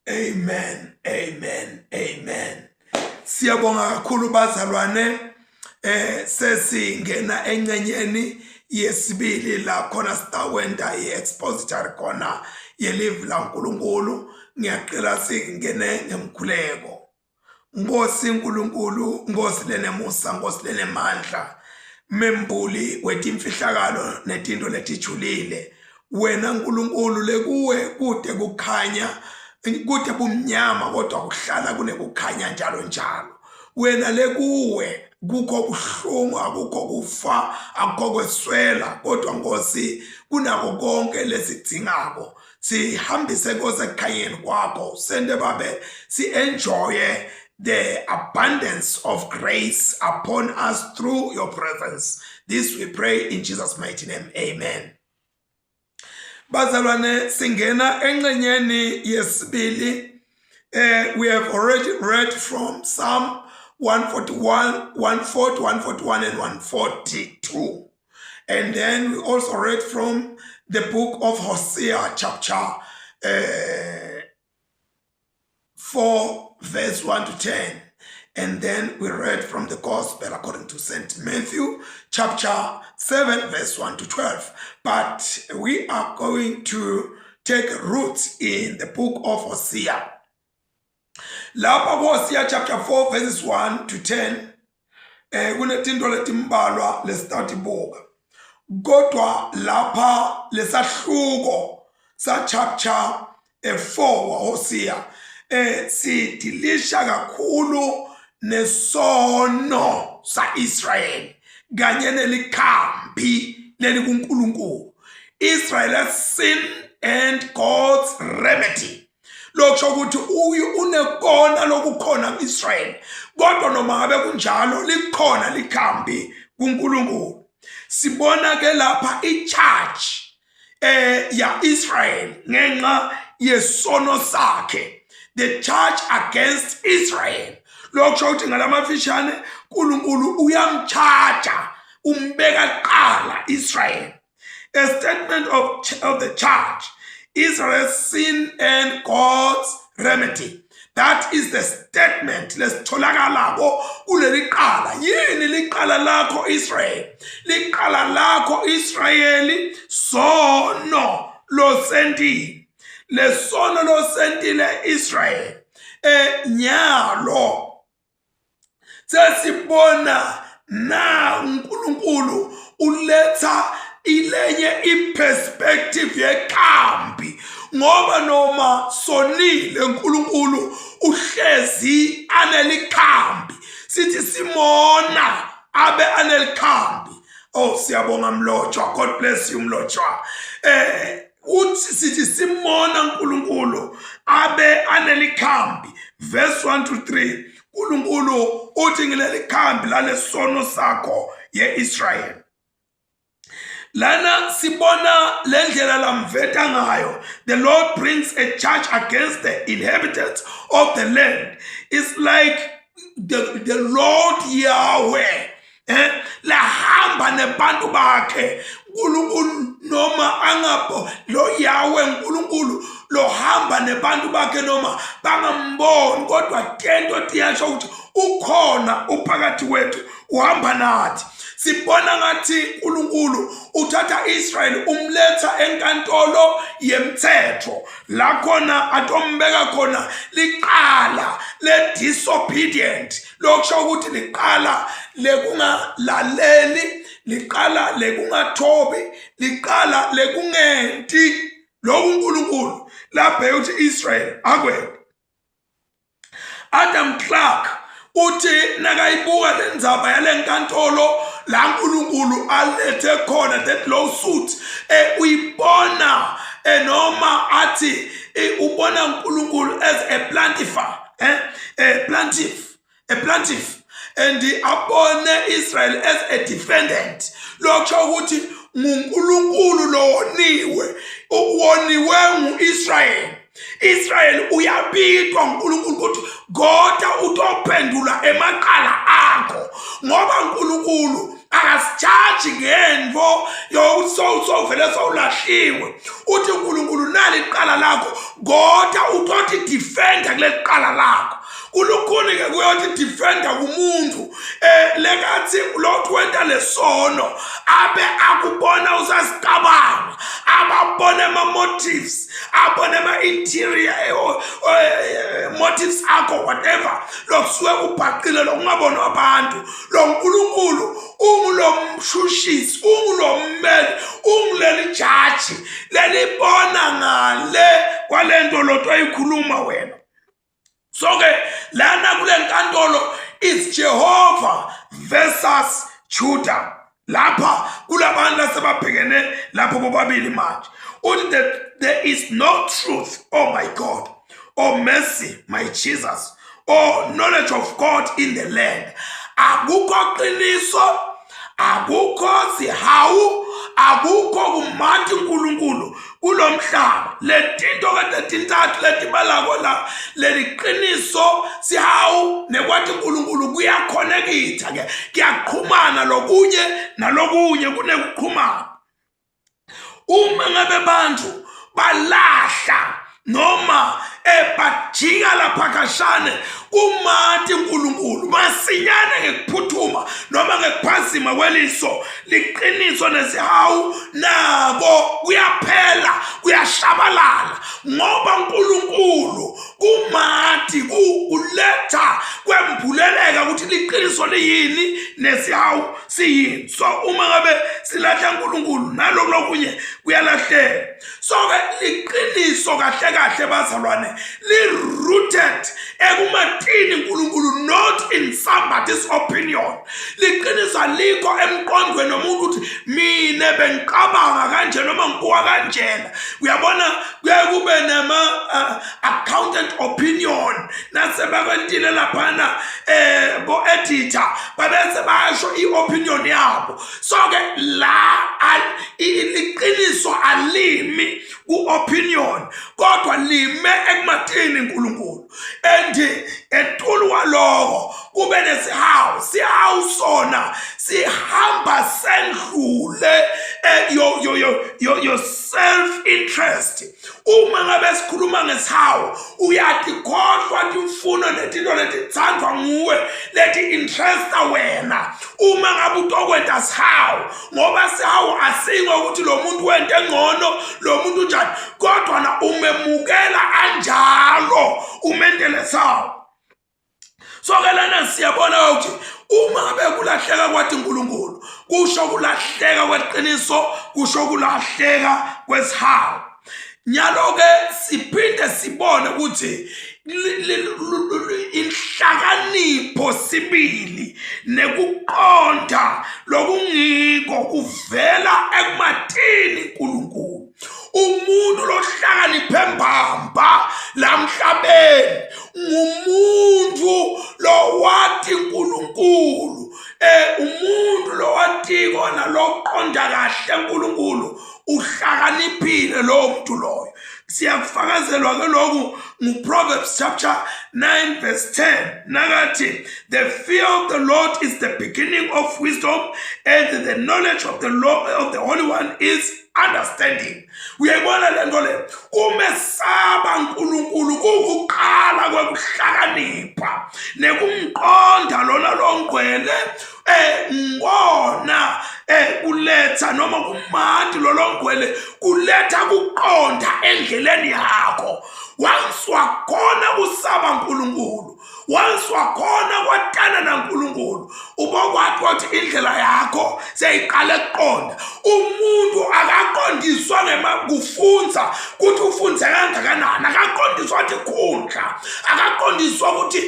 Amen, amen, amen. Siyabonga kakhulu bazalwane, sesingena encenyeni yesibili la khona sitawenta i-expository khona yelivi laNkulunkulu. Ngiyacela singene ngemkhuleko. Nkosi Nkulunkulu, Nkosi lenemusa, Nkosi lenemandla, membuli wetimfihlakalo netinto letijulile. Wena Nkulunkulu lekuwe kude kukhanya, kude bumnyama kodwa kuhlala kunekukhanya njalo njalo. Wena lekuwe kukho buhlungu, akukho kufa, akukho kweswela, kodwa Nkosi kunako konke lesidzingako. Sihambise Nkosi ekukhanyeni kwakho, sente babe si-enjoye the abundance of grace upon us through your presence. This we pray in Jesus' mighty name. Amen. Bazalwane, singena engxenyeni yesibili. We have already read from Psalm 141, 140, 141 and 142. And then we also read from the book of Hosea chapter 4 verse 1 to 10. And then we read from the Gospel according to St. Matthew chapter 7 verse 1 to 12. But we are going to take roots in the book of Hosea. Lapha kuHosea chapter 4 verses 1 to 10, kunetinto letimbalwa lesitatibuka. Kodwa lapha lesahluko sa chapter 4 waHosea sidilisha kakhulu nesono saIsrael kanye nelikhambi leli kuNkulunkulu. Israel's sin and God's remedy. Lokho ukuthi uyu unekona lokukhona kuIsrael, kodwa noma ngabe kunjalo likhona likhambi kuNkulunkulu. Sibona ke lapha i-charge ya Israel ngenxa yesono sakhe, the charge against Israel. Lokho ukuthi ngalamafishane uNkulunkulu uyamcharge, umbeka kuqala Israel. A statement of the charge, Israel's sin and God's remedy. That is the statement lesitholakalako kuleli qala. Yini liqala lakho Israel? Liqala lakho Israyeli sono losentile. Lesono losentile Israel. Nyalo sesibona na uNkulunkulu uletha ilenye iperspective yekhambi, ngoba noma sonile uNkulunkulu uhlezi anelikhambi. Sithi simona abe anelikhambi. Oh, siyabonga Mlotshwa, God bless you Mlotshwa. Uthi sithi simona uNkulunkulu abe anelikhambi. Verse 1 to 3, uNkulunkulu uthi ngileli khambi lalesono sakho yeIsrael. Lana sibona lendlela lamveta ngayo. The Lord brings a charge against the inhabitants of the land. It's like the Lord Yahweh lahamba nebantu bakhe. uNkulunkulu noma angapho lo Yahweh uNkulunkulu lohamba nebantu bakhe noma bangamboni, kodwa tento tiyasho ukuthi ukhona, uphakathi kwethu, uhamba nathi. Sibona ngathi uNkulunkulu uthatha Israel umletha enkantolo yemthetho, la khona atombeka khona liqala le disobedient. Lokusho ukuthi liqala lekungalaleli, liqala lekungathobi, liqala lekungenti lokhu uNkulunkulu lapha uthi Israel akwente. Adam Clark uthi nakayibuka lendzaba yalenkantolo la uNkulunkulu alethe khona that lawsuit, uyibona noma athi ubona uNkulunkulu as a plaintiff, a plaintiff, a plaintiff, and abone Israel as a defendant. Lokho ukuthi nguNkulunkulu lowoniwe, uwoniwe nguIsrael. Israel uyabitwa uNkulunkulu ukuthi kodwa utophendula emaqala akho, ngoba uNkulunkulu Akasijaji ngento yokuthi sowuvele sowulahliwe. Uthi uNkulunkulu nali iqala lakho, kodwa utothi defender kuleli qala lakho. Kulukhuni ke kuyothi defender kumuntu lekathi lo wenta lesono abe akubona usasicabanga, ababone ama motives, abone ama interior motives akho, whatever lokusuke kubhaqile lokungabonwa abantu. Lo nkulunkulu ungulomshushisi, ungulommeli, unguleli jaji lelibona ngale kwalento loto ayikhuluma wena. So ke lana kule nkantolo is Jehovah versus Judah. Lapha kulabantu asebabhekene lapho bobabili manje. Uthi that there is no truth, oh my God, oh mercy, my Jesus, oh knowledge of God in the land. Akukho qiniso, akukho sihawu, akukho kumati uNkulunkulu kulomhlaba. Letinto kade tintathu letibalako la, leli qiniso, sihawu nekwathi uNkulunkulu kuyakhonekitha ke, kuyaqhumana lokunye nalokunye, kunekuqhumana. Uma ngabe bantu balahla noma bajika lapha khashane kumati uNkulunkulu masinyane ngekuphuthuma noma ngekuphazima kweliso, liqiniso nesihawu nako kuyaphela, kuyashabalala, ngoba uNkulunkulu kumati kuletha kwembuleleka ukuthi liqiniso liyini nesihawu siyini. So uma ngabe silahla uNkulunkulu nalokhu lokunye kuyalahleka. So ke liqiniso kahle kahle bazalwane li-rooted ekumatini uNkulunkulu, not in somebody's opinion. Liqiniso alikho emqondweni womuntu ukuthi mina bengicabanga kanje noma ngibuka kanjena. Uyabona, kuyaye kube nama accountant opinion nasebakwentile laphana bo editor babese basho i-opinion yabo. So ke la liqiniso alimi ku-opinion, kodwa lime ekumatini uNkulunkulu. And etulu kwaloko kube nesihawu. Sihawu sona sihamba sendlule your self interest. Uma ngabe sikhuluma ngesihawu, uyatikhohlwa timfuno netinto letithandwa nguwe, leti interesta wena uma ngabe utokwenta sihawu, ngoba sihawu asingo ukuthi lo muntu wente ngcono, lo muntu unjani, kodwa na umemukela anjalo, umentele sawo. So ke lana siyabona ukuthi uma ngabe kulahleka kwathi uNkulunkulu, kusho kulahleka kweqiniso, kusho kulahleka kwesihawu. Nyalo ke siphinde sibone ukuthi inhlakanipho sibili nekuqonda lokungiko kuvela ekumatini uNkulunkulu. Umuntu lohlakaniphe mbamba lamhlabeni ngumuntu lowati uNkulunkulu, umuntu lowatiko naloqonda kahle uNkulunkulu, uhlakaniphile lowo muntu loyo. Siyakufakazelwa ke lokhu nguProverbs chapter 9 verse 10 nakathi, the fear of the Lord is the beginning of wisdom, and the knowledge of the Lord, of the Holy One, is understanding. Uyayibona le nto le, kumesaba uNkulunkulu kukuqala kwekuhlakanipha nekumqonda lona longcwele, ngona kuletha noma kumandi lolongcwele kuletha kuqonda endleleni yakho. Once wakhona kusaba uNkulunkulu, once wakhona kwatana naNkulunkulu, ubokwathi ukuthi indlela yakho seyiqale kuqonda. Umuntu akaqondiswa ngemakufunza ukuthi ufunze kangakanani, akaqondiswa ukuthi khundla, akaqondiswa ukuthi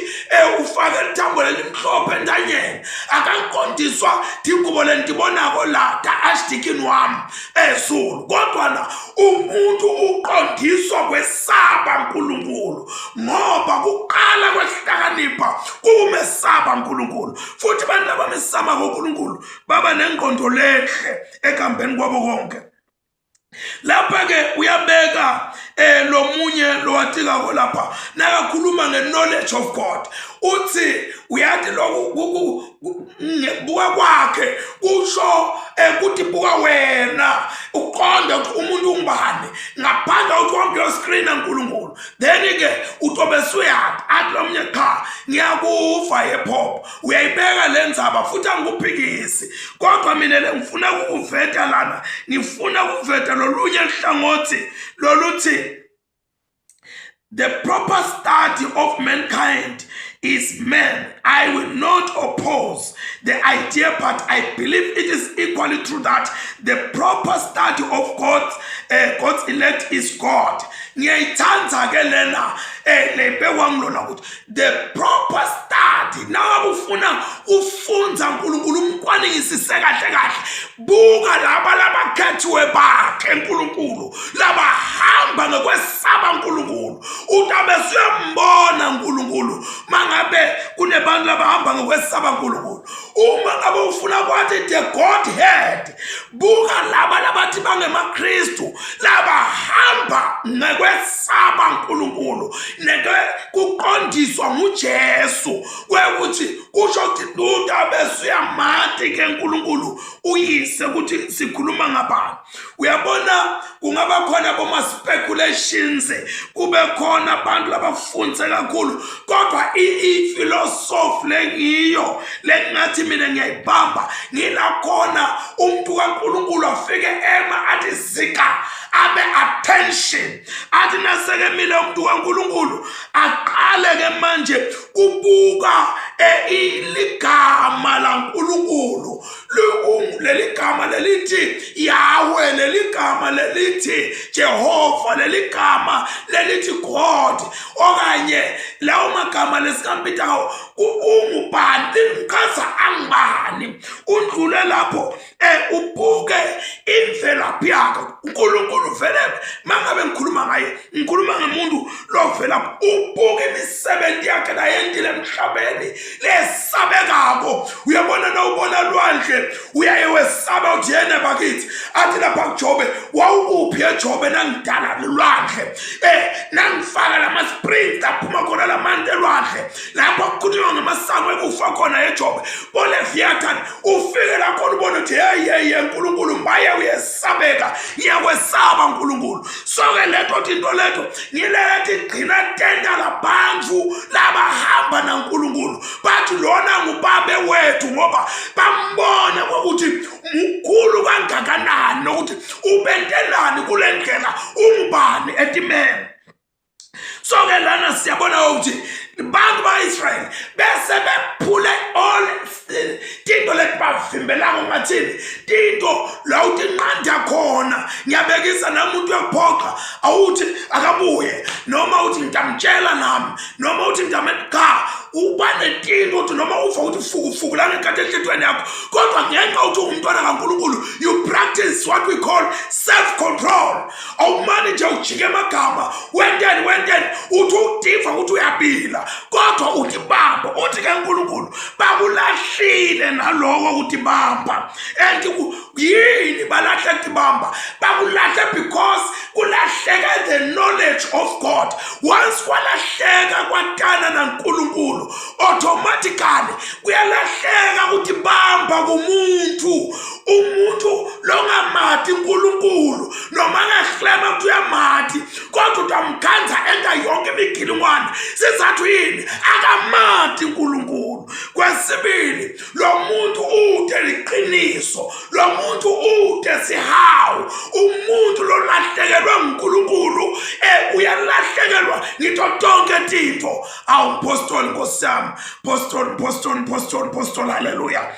ufake lithambo lelimhlophe entanyeni, akaqondiswa tingubo lentibonako la ta archdeacon wami ezulu, kodwa na umuntu uqondiswa kwesaba uNkulunkulu, ngoba kuqala kwehlakanipha kukumesaba uNkulunkulu. Futhi abantu abamesaba uNkulunkulu baba nengqondo lenhle ekuhambeni kwabo konke. Lapha ke uyabeka Lomunye lowatikako lapha nakakhuluma nge-knowledge of God uthi uyati lokhu ngekubuka kwakhe kusho ukuthi buka wena uqonde ukuthi umuntu ungubani ngaphandle kokuthi wonke uyoscreena uNkulunkulu. Then ke utobe suyati athi lomnye cha ngiyakuva hip hop uyayibeka le ndzaba futhi angikuphikisi, kodwa mina le ngifuna ukukuveta lana, ngifuna ukuveta lolunye hlangothi loluthi the proper study of mankind is man. I will not oppose the idea, but I believe it is equally true that the proper study of God's elect is God. Ngiyayithanda ke lena lebekwa ngilona ukuthi the proper study, nangabe ufuna ufundza uNkulunkulu umkwanisise kahle kahle, buka laba labakhethiwe bakhe uNkulunkulu labahamba ngokwesaba uNkulunkulu, utabe suyambona uNkulunkulu. Mangabe kunebantu labahamba ngokwesaba uNkulunkulu, uma ngabe ufuna kwathi the Godhead, buka laba labathi bangemaKristu labahamba ngokwesaba uNkulunkulu nento kuqondiswa nguJesu, kwekuthi kusho ukuthi utabe suyamati ke uNkulunkulu uyise ukuthi sikhuluma ngabani. Uyabona kungaba khona boma speculations, kube khona abantu labafunze kakhulu, kodwa i-philosophy lengiyo lengathi mina ngiyayibamba ngila khona umuntu kaNkulunkulu afike ema athi zika abe attention, athi nasekemile umuntu kaNkulunkulu aqale ke manje kubuka iligama laNkulunkulu, leli gama lelithi Yahweh, leli gama lelithi Jehova, leli gama lelithi God, okanye lawo magama lesikampitawo ungubani, limchaza angubani. Undlule lapho ubuke imvelaphi yakhe uNkulunkulu. Vele mangabe ngikhuluma ngaye ngikhuluma ngemuntu lovelaphi, ubuke imisebenzi yakhe layentile emhlabeni lesabekako. Uyabona na ubona lwandle uyaye wesaba uthi yena bakithi, athi lapha kuJobe wawukuphi eJobe nangidala lwandle, nangifaka lama springs aphuma khona lamanti elwandle, lapho kukhulunywa ngamasango ekufa khona eJobe boLeviathan, ufike la khona ubone ukuthi hey hey hey uNkulunkulu mbaye uyesabeka, ngiyakwesaba uNkulunkulu. So ke leto into leto ngilele igcina tenta labantu labahamba naNkulunkulu, bathi lona ngubabe wethu ngoba bambona ukuthi mkhulu kangakanani nokuthi ubentelani kule ndlela, ungubani etimeni. So ke lana siyabona ukuthi bantu ba-Israyeli bese bephule all tinto leti bavimbelako, ngathini tinto la utinqanda khona. Ngiyabekisa nami, umuntu uyakuphoqa awuthi akabuye, noma uthi ngitamtshela nami, noma uthi ngitame cha, uba netinto uthi noma uva ukuthi fukufuku la ngekhathi enhlitweni yakho, kodwa ngenxa uthi ungumntwana kaNkulunkulu you practice what we call self control. Awumane nje ujike amagama wenteni wenteni, uthi udiva ukuthi uyabila, kodwa uthi bamba, uthi ke uNkulunkulu bakulahlile naloko ukuthi bamba. And yini balahle kuthi bamba? Bakulahle because kulahleka the knowledge of God. Once kwalahleka kwatana naNkulunkulu, automatically kuyalahleka ukuthi bamba kumuntu. Umuntu longamati uNkulunkulu noma angahlema ukuthi uyamati, kodwa utamkhandza enta yonke imigilingwane. Sizathu yini? Akamati uNkulunkulu. Kwesibili, lo muntu ude liqiniso, lo muntu ude sihawu. Umuntu lolahlekelwe nguNkulunkulu uyalahlekelwa ngitho tonke tintfo. Awu mpostoli, nkosi yami, postoli, postoli, postoli, postoli, haleluya.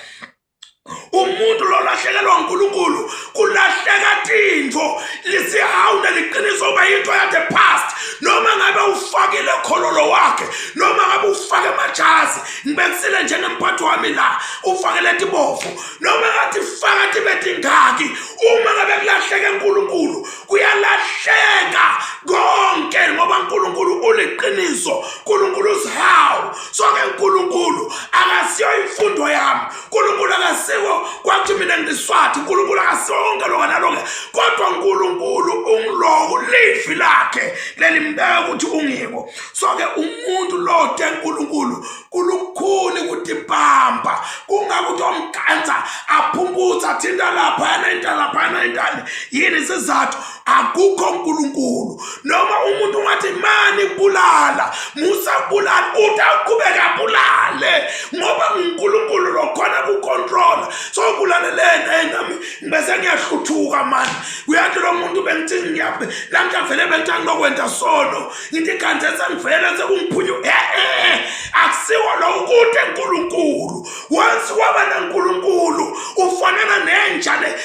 Umuntu lolahlekelwa uNkulunkulu kulahleka tintfo, lisihawu neliqiniso uba into ya the past. Noma ngabe ufakile khololo wakhe, noma ngabe ufake amajazi, ngibekisile njengemphathi wami la ufakele tibovu, noma ngathi faka tibe tingaki, uma ngabe kulahleke uNkulunkulu kuyalahleka konke, ngoba uNkulunkulu uliqiniso, uNkulunkulu usihawu. So ke uNkulunkulu akasiyo imfundo yami, uNkulunkulu akasiko kwathi mina ngiswati, uNkulunkulu akasiwo konke lokho nalokho, kodwa uNkulunkulu ungiloku livi lakhe lelimbeka ukuthi ungiko. So ke umuntu lote uNkulunkulu kulukhuni kutibamba, kungakuthi omkansa aphumputha athinta laphayana into laphayana intani. Yini isizathu? Akukho uNkulunkulu. Noma umuntu ungathi mani kubulala, musa kubulala, utawuqhubeka abulale ngoba nguNkulunkulu lokhona kucontrol. So ubulaleleni hey nami ngibese ngiyahluthuka mani. Uyathi lo muntu bengithi ngiyabe namhla vele bengithi anginokwenza sono, ngithi kanti sengivele sekungiphunya. Eh akusiwo lo ukude uNkulunkulu. Once waba naNkulunkulu ufanana nenja le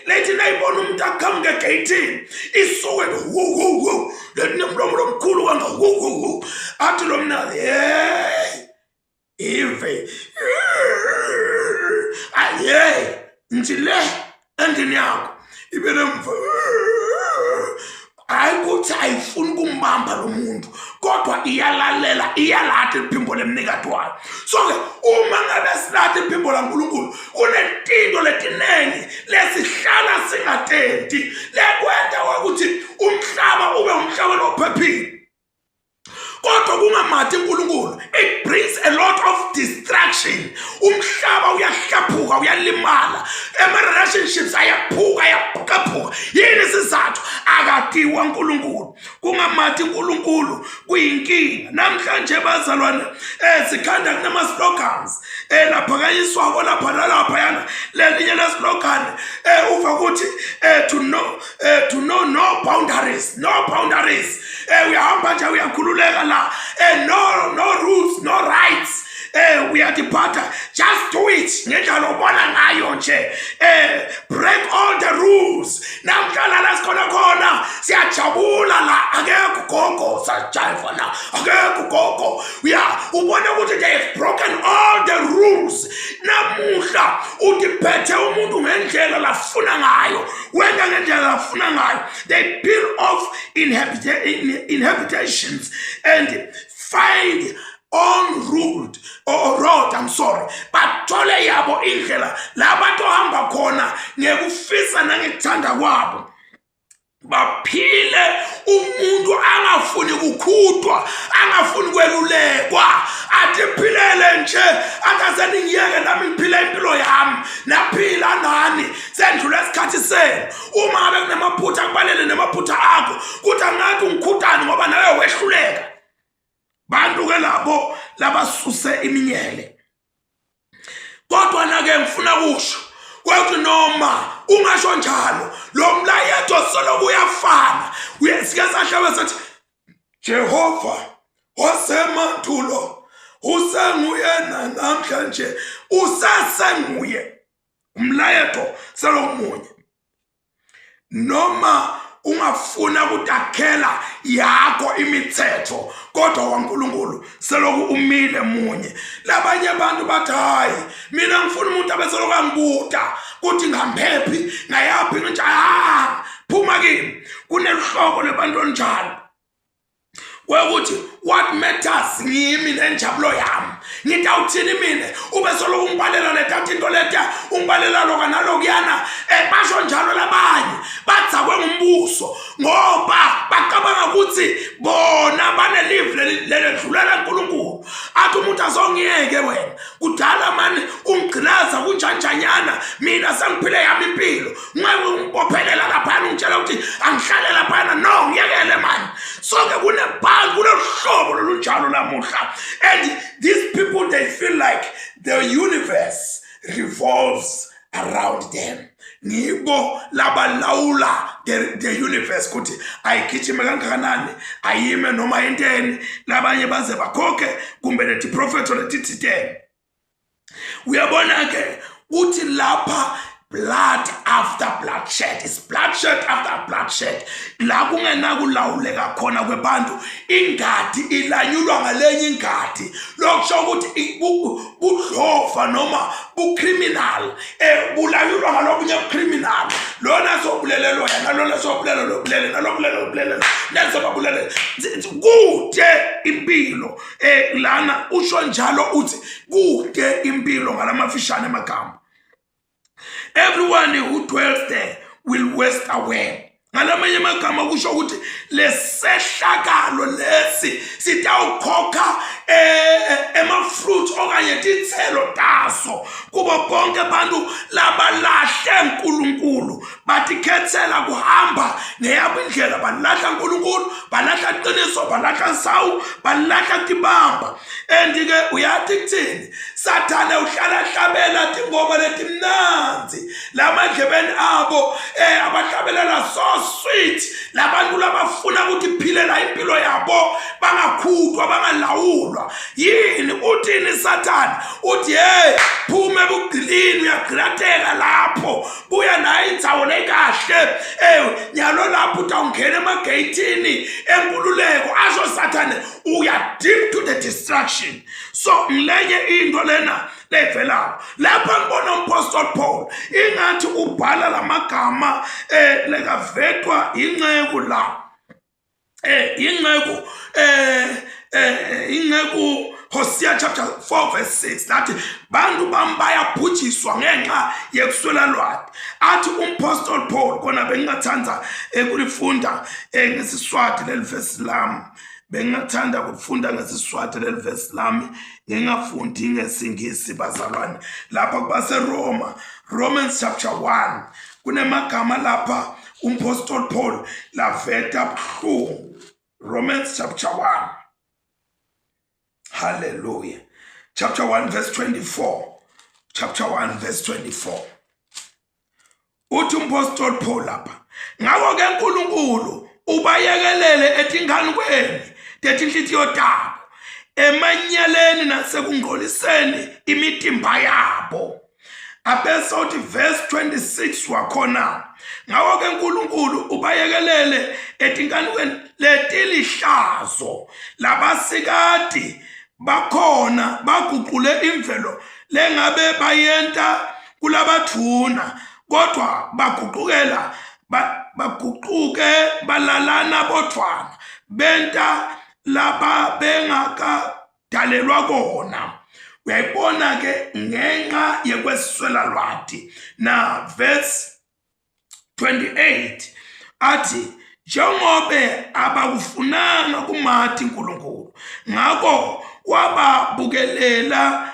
lethi nayibona umuntu aqhamuka egeyithini isuke wu wu wu lelinomlomo lomkhulu kanga wu wu wu, athi lo mnali hey ive aye nje le endlini yakho ibe nemva. Hayi ukuthi ayifuni ukumbamba lo muntu, kodwa iyalalela, iyalada iphimbo lemnikati wayo. So-ke uma ngabe silada iphimbo laNkulunkulu, kunetinto letiningi lesihlala singatenti lekwenta ukuthi umhlaba ube umhlaba lophephile. Kodwa kungamati uNkulunkulu, it brings a lot of distraction. Umhlaba uyahlaphuka, uyalimala, ema-relationships ayaphuka, ayaphuka. Yini isizathu? Akatiwa uNkulunkulu. Kungamati uNkulunkulu kuyinkinga namhlanje bazalwane. Sikhanda kunama-slogans laphakanyiswako lapha nalaphayana. Lelinye le-slogan uva ukuthi to know no boundaries, no boundaries. Uyahamba nje uyakhululeka la, no rules, no rights. Uyatiphatha, just do it ngendlela obona ngayo nje, break all the rules. Namhla la sikhona khona siyajabula la, akekho gogo, sajayiva la, akekho gogo. Uya ubona ukuthi they have broken all the rules. Namuhla utiphethe umuntu ngendlela lafuna ngayo, wenza ngendlela lafuna ngayo. They peel off inhabitations and find on road or road, I'm sorry, bathole yabo indlela la batohamba khona ngekufisa nangekuthanda kwabo, baphile. Umuntu angafuni kukhutwa, angafuni kwelulekwa, athi philele nje, akaseningiyeke nami ngiphile impilo yami, naphila nani, sendlula isikhathi senu. Uma ngabe kunemaphutha, kubalele nemaphutha akho, kuthi angathi ungikhutani ngoba nawe wehluleka. Bantu ke labo labasuse iminyele. Kodwa na-ke ngifuna kusho kwakuthi noma ungasho njalo, lo mlayeto soloku uyafana. Sike sahlaba sathi Jehova wasemandulo usenguyena namhlanje, usesenguye. Umlayeto selomunye. Noma ungafuna ukutakhela yakho imithetho, kodwa waNkulunkulu seloku umile munye. Labanye abantu bathi hayi, mina ngifuna umuntu abeseloku angibuta kuthi ngihambephi, ngayaphi, ngithi ah, phuma kimi. Kuneluhlobo lwabantu olunjalo kwekuthi what matters ngimi nenjabulo yami, ngitawuthini mina ube soloku ungibalela lethatha into leta, ungibalela loka nalokuyana. Basho njalo labanye badzakwe ngumbuso ngoba bacabanga ukuthi bona banelive leledlulela uNkulunkulu. Athi umuntu azongiyeke wena, kudala mani ungigqilaza kunjanjanyana, mina sengiphile yami impilo, ungabe ungibophelela laphana ungitshela ukuthi angihlale laphana, no, ngiyekele mani. So-ke kunebhanki, kunohlobo lolunjalo lamuhla, and these people, they feel like the universe revolves around them. Ngibo labalawula the universe ukuthi ayigijime kangakanani, ayime noma enteni. Labanye baze bakhokhe kumbe letiprofetho letithitene. Uyabona ke uthi lapha Blood after bloodshed is bloodshed after bloodshed. La kungenakulawuleka khona kwebantu, ingadi ilanyulwa ngalenye ingadi. Lokusho ukuthi budlova noma bucriminal, bulanyulwa ngalobunye bucriminal. Lona sobulelelwa yena, lona sobulele lobulele, nalobulele lobulele, nezobabulele. Kude impilo. Lana usho njalo uthi kude impilo ngalamafishane amagama. Everyone who dwells there will waste away. Ngalamanye amagama kusho ukuthi lesehlakalo lesi sitawukhokha ema-fruit okanye titselo taso kubo bonke abantu labalahle uNkulunkulu, batikhethela kuhamba ngeyabo indlela, balahla uNkulunkulu, balahla qiniso, balahla nsawu, balahla tibamba. And ke uyathi kuthini Sathane? Uhlala hlabela tingoma letimnandzi lamadlebeni abo, abahlabelela so sweet labantu labafuna ukuthi philela impilo yabo, bangakhudwa, bangalawulwa yini. Uthini Sathane? Uthi, hey, phuma ebugqilini, uyagqilateka lapho, buya nayo indzawo lekahle, nyalo lapho utawungena emageyithini enkululeko. Asho Sathane, uya deep to the destruction. So ngilenye into lena levelako lapha, ngibona umpostoli Paul ingathi ubhala lamagama lekavetwa inceku la, inceku Hosea chapter 4 verse 6, lathi bantu bami bayabhujiswa ngenxa yekuswela lwati. Athi umpostoli Paul kona, bengingathanda ekulifunda ngesiswati leli verse lami, bengingathanda ukufunda ngesiswati leli verse lami, ngingafundi ngesingisi, bazalwane. Lapha kubaseRoma, Romans chapter 1, kunemagama lapha umpostoli Paul laveta buhlungu. Romans chapter 1, hallelujah, chapter 1 verse 24, chapter 1 verse 24, uthi umpostoli Paul lapha, ngakho ke uNkulunkulu ubayekelele etinganukweni tetinhlitiyo tabo, emanyaleni nasekungcoliseni imitimba yabo. Abese uthi verse 26 wakhona, ngakho ke uNkulunkulu ubayekelele etinkanukweni letilihlazo, labasikati bakhona baguqule imvelo lengabe bayenta kulabathuna, kodwa baguqukela baguquke balalana bodvwana, benta laba bengakadalelwa kona. Uyayibona ke, ngenxa yekweswela lwati. Na verse 28 athi, njengobe abakufunanga kumati uNkulunkulu, ngakho wababukelela,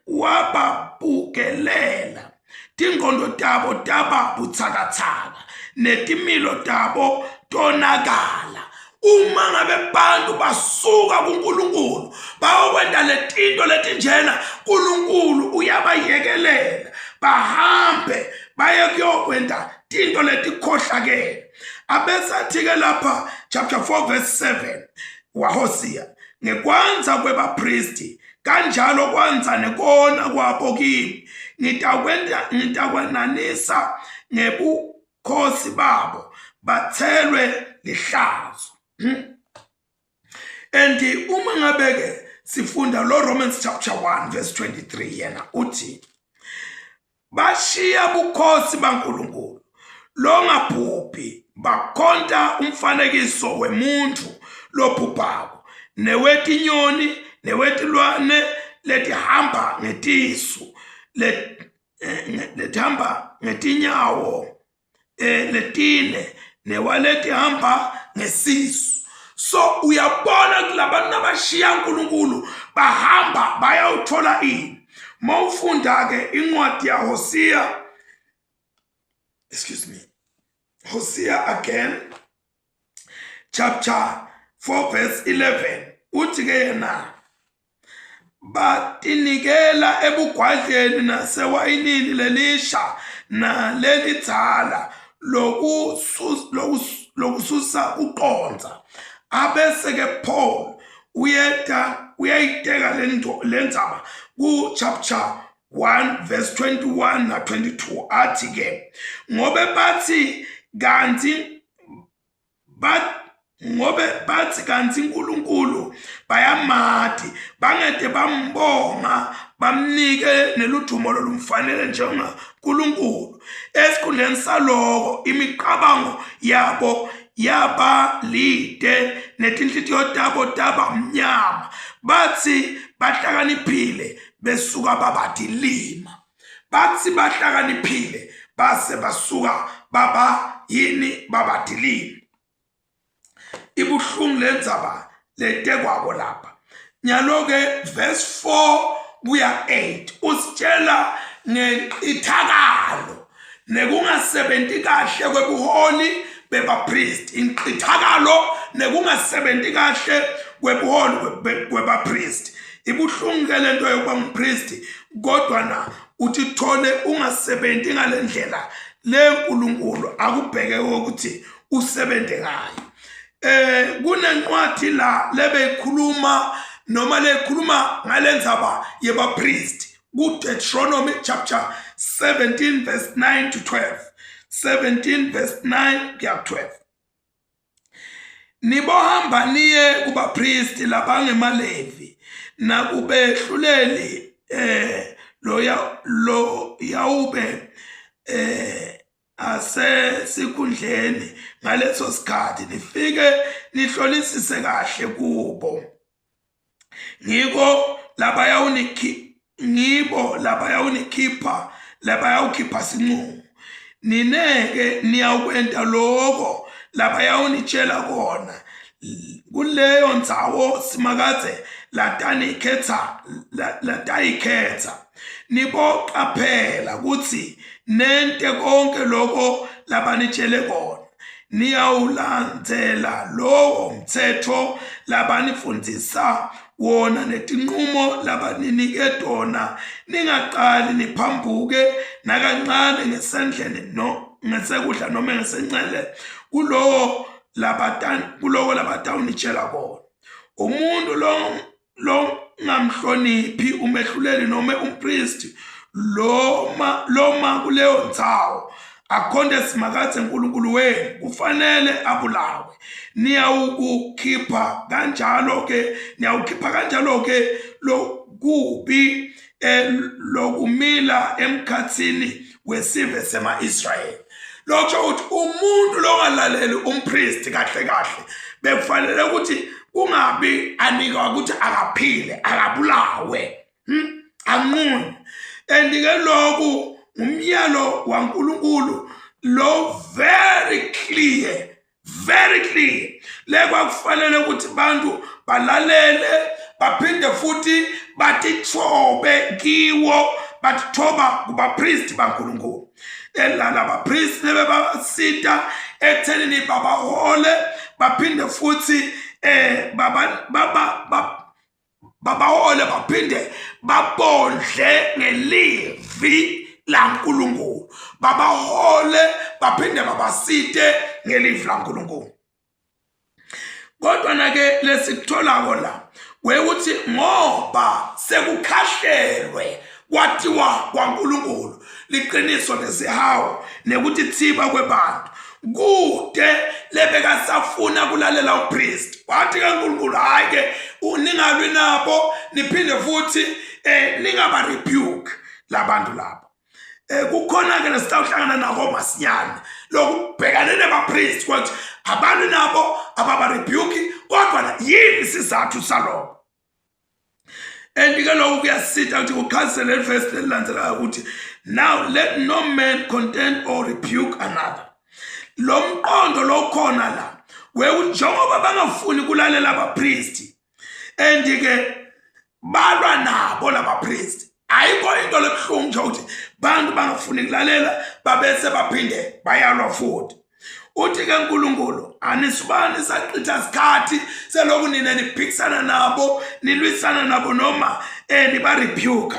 wababukelela, tingqondo tabo taba butsakatsaka netimilo tabo tonakala. Uma ngabe bantu basuka kuNkulunkulu bayokwenta letinto letinjena, uNkulunkulu uyabayekelela bahambe baye kuyokwenta tinto letikhohlakele. Abese athi-ke lapha chapter 4 verse 7 waHosea, ngekwanza kwebapristi kanjalo kwanza nekona kwabo kimi, ngitakwenta, ngitakwenanisa ngebukhosi babo, bathelwe lihlazo. And uma ngabe ke sifunda lo Romans chapter 1 verse 23, yena uthi bashiya bukhosi baNkulunkulu longabhubhi, bakhonta umfanekiso wemuntu lobhubhako, newetinyoni, newetilwane letihamba ngetisu, letihamba ngetinyawo letine, newaletihamba ngesisu. So uyabona kulabantu abashiya uNkulunkulu bahamba bayawuthola ini. Mawufunda ke incwadi yaHosea, excuse me, Hosea again chapter 4 verse 11, uthi ke yena, batinikela ebugwadleni nasewayinini lelisha nalelidzala lokususa uqonza. Abese ke Paul uyeta uyayiteka lendzaba ku chapter. 1 verse 21 na 22 athi ke ngobe bathi kanti ngobe bathi kanti uNkulunkulu bayamati bangede bambonga bamnike neludumo lolumfanele njengaNkulunkulu. Esikhundleni saloko imicabango yabo yaba lide netinhlitiyo tabo taba mnyama, bathi bahlakaniphile besuka babatilima. Bathi bahlakaniphile base basuka baba yini? Babadilima. Ibuhlungu lendzaba letekwako lapha. Nyalo-ke verse 4 kuya 8 usitshela ngenqithakalo nekungasebenti kahle kwebuholi bebapristi. Inqithakalo nekungasebenti kahle kwebuholi kwebapristi. Ibuhlungu ke lento yokuba ngumpristi, kodwa na uthithole ungasebenti ngalendlela le uNkulunkulu akubheke ukuthi usebenze ngayo. Kunencwadi la lebeyikhuluma noma lekhuluma ngalendzaba yebapristi ku-Deuteronomy chapter 17 verse 9 to 12. 17 verse 9 kuya 12. Nibohamba niye kubapristi labangemaLevi nakubehluleli loya lo yawube asesikhundleni ngaleso sikhathi, nifike nihlolisise kahle kubo. Ngiko labayawunikhi ngibo labayawunikhipha labayawukhipha sinqumo. Nineke niyawukwenta loko labayawunitshela kona kuleyo ndzawo Simakadze latanikhetsa latayikhetsa. Niboqaphela kutsi nente konke loko labanitshele kona. Niyawulandzela lowo mtsetfo labanifundzisa wona netinqumo labaninike tona, ningaqali niphambuke nakancane ngesandleni no ngesekudla noma ngesencele kulowo labatan kuloko labatawunitshela kona. Umuntu lo longamhloniphi umehluleli noma umpristi loma loma kuleyo ndzawo akhonde Simakadze uNkulunkulu wenu kufanele abulawe. Niyawukukhipha kanjalo ke niyawukhipha kanjalo ke lokubi lokumila emkhatsini wesive sema-Israyeli. Lokho ukuthi umuntu longalaleli umpristi kahle kahle bekufanele ukuthi kungabi anikwa ukuthi akaphile, akabulawe, anqunywe. And ke lokhu ngumyalo waNkulunkulu lo very clear, very clear. Le kwakufanele ukuthi bantu balalele baphinde futhi batithobe kiwo, batithoba kubapristi baNkulunkulu. Elala bapristi lebebasita ekuthenini babahole baphinde futhi baba baba babahole baphinde babondle ngelivi laNkulunkulu, babahole baphinde babasite ngelivi laNkulunkulu. Kodwa na-ke lesikutholako la kwekuthi ngoba sekukhahlelwe kwatiwa kwaNkulunkulu liqiniso nesihawu nekuthi thiba kwebantu kude lebekasafuna kulalela upriest. Wathi kaNkulunkulu hayi ke ningalwi nabo niphinde futhi ningaba rebuke labantu labo. Kukhona ke lesitawuhlangana nako masinyane lokubhekane nebapriest kwathi abantu nabo ababa rebuke, kodwa yini isizathu salokho? And ke lokhu kuyasita ukuthi kuchazise leli verse lelilandelayo ukuthi now let no man contend or rebuke another. Lo mqondo lokhona la wekuthi njengoba bangafuni kulalela abapristi and ke balwa nabo labapristi, ayikho into lebuhlungu nje ukuthi bantu bangafuni kulalela babese baphinde bayalwa futhi. Uthi ke uNkulunkulu anisubani saqitha isikhathi seloku nina niphikisana nabo nilwisana nabo noma nibarebuke.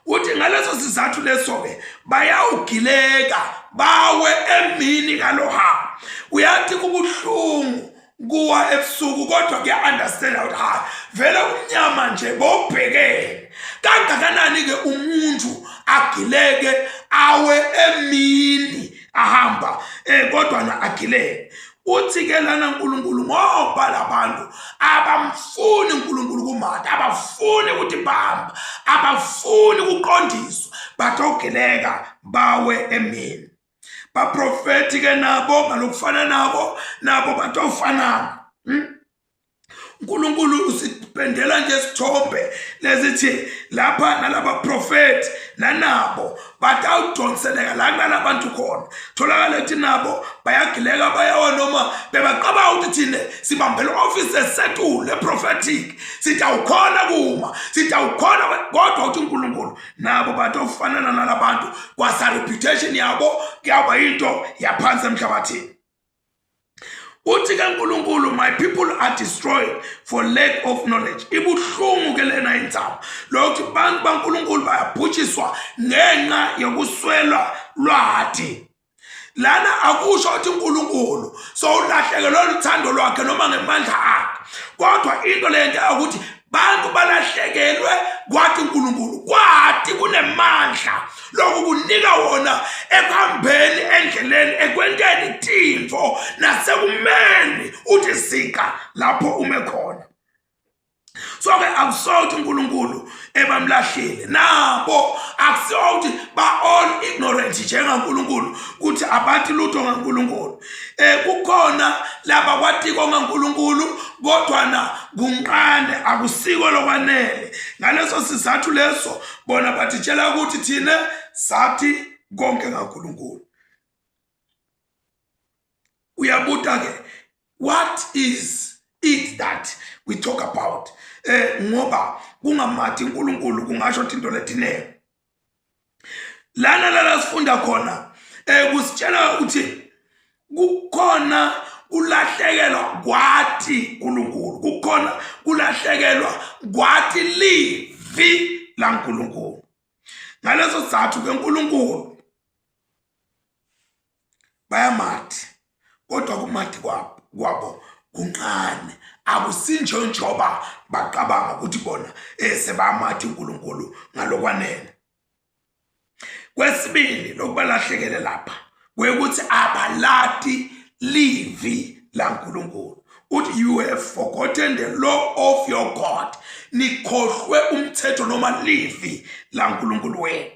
Uthi ngaleso sizathu leso ke bayawugileka bawe emini kaloha. Uyathi kubuhlungu kuwa ebusuku, kodwa kuya understand ukuthi hayi vele kumnyama nje bobhekene. Kangakanani ke umuntu agileke awe emini ahamba kodwa na agileke. Uthi ke lana uNkulunkulu ngoba labantu abamfuni uNkulunkulu kumata, abafuni ukuthi bamba, abafuni ukuqondiswa, batogileka bawe emini. Baprofeti ke nabo ngalokufana nabo, nabo batofanana. uNkulunkulu usipendela nje isithombe lesithi lapha nalaba profeti nanabo batawudonseleka la kunalabantu khona. Tholakala ukuthi nabo bayagileka bayawa, noma bebacabanga ukuthi thina sibambele office esetule prophetic, sitawukhona kuma, sitawukhona, kodwa uthi uNkulunkulu nabo batofanana nalabantu, kwasa reputation yabo kuyaba into yaphansi emhlabathini. Uthi ke uNkulunkulu, my people are destroyed for lack of knowledge. Ibuhlungu ke lena indzaba lokuthi bantu baNkulunkulu bayabhujiswa ngenxa yokuswelwa lwati. Lana akusho ukuthi uNkulunkulu sowulahlekelwe luthando lwakhe noma ngemandla akhe, kodwa into lento ukuthi bantu balahlekelwe kwathi uNkulunkulu kwathi kunemandla lokhu kunika wona ekuhambeni endleleni, ekwenteni tintfo nasekumeni uthi sika lapho ume khona. So ke akusiwo ukuthi uNkulunkulu ebamlahlile nabo, akusiwo ukuthi ba all ignorant njengaNkulunkulu ukuthi abathi lutho ngaNkulunkulu. Kukhona laba kwatiko ngaNkulunkulu kodwa na kunqane akusiko lokwanele. Ngaleso sizathu leso bona bathitshela ukuthi thina sathi konke ngaNkulunkulu. Uyabuta ke, what is it that we talk about? Ngoba kungamathi uNkulunkulu kungasho into letinene. Lana la sifunda khona kusitshela ukuthi kukhona kulahlekelwa kwathi uNkulunkulu, kukhona kulahlekelwa kwathi livi laNkulunkulu. Ngaleso sizathu ke uNkulunkulu bayamathi, kodwa kumathi kwabo kuncane, akusinjenjoba bacabanga ukuthi bona sebamathi uNkulunkulu ngalokwanele. Kwesibili lokubalahlekele lapha kwekuthi abalati livi laNkulunkulu. Uthi you have forgotten the law of your God, nikhohlwe umthetho noma livi laNkulunkulu wenu.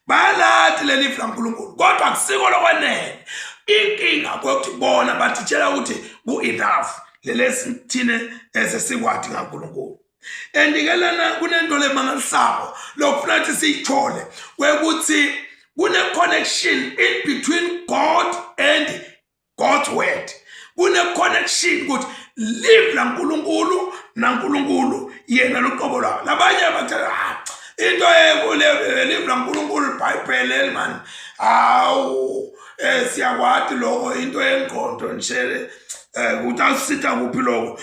Bayalati leli livi laNkulunkulu kodwa akusiko lokwanele. Inkinga kokuthi bona bathitshela ukuthi ku-enough lelesi thine esesikwati ngaNkulunkulu. And ke lana kunento lemangalisako lokufuna ukuthi siyithole kwekuthi kune-connection in between God and God's word. Kune-connection ukuthi live laNkulunkulu naNkulunkulu yena luqobo lwawo. Labanye bathi into live laNkulunkulu iBhayibheli man, hawu siyakwati lokho into yengqondo nje, utawusitha kuphi lokho?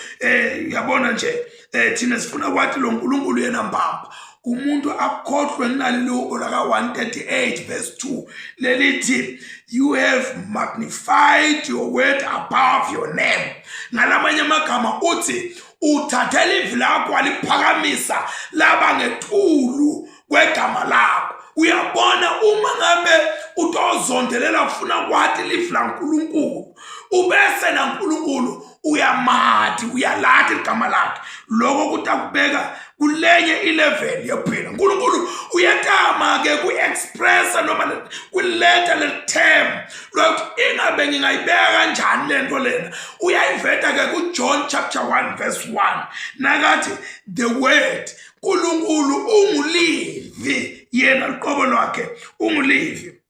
Uyabona nje thina sifuna kwathi lo nkulunkulu yena mbamba. Umuntu akhohlwe kunaleli hubo laka 138 verse 2 lelithi you have magnified your word above your name. Ngalamanye amagama uthi uthathe livi lakho waliphakamisa laba ngetulu kwegama lakho. Uyabona uma ngabe utozondelela kufuna kwati livi laNkulunkulu ubese naNkulunkulu uyamati uyalati igama lakhe, lokho kutakubeka kulenye ilevel yokuphila. uNkulunkulu uyatama ke ku-expressa noma kuletha le term lokuthi ingabe ngingayibeka kanjani lento lena. Uyayiveta ke kuJohn chapter 1 verse 1 nakathi the word, uNkulunkulu ungulivi, yena luqobo lwakhe ungulivi.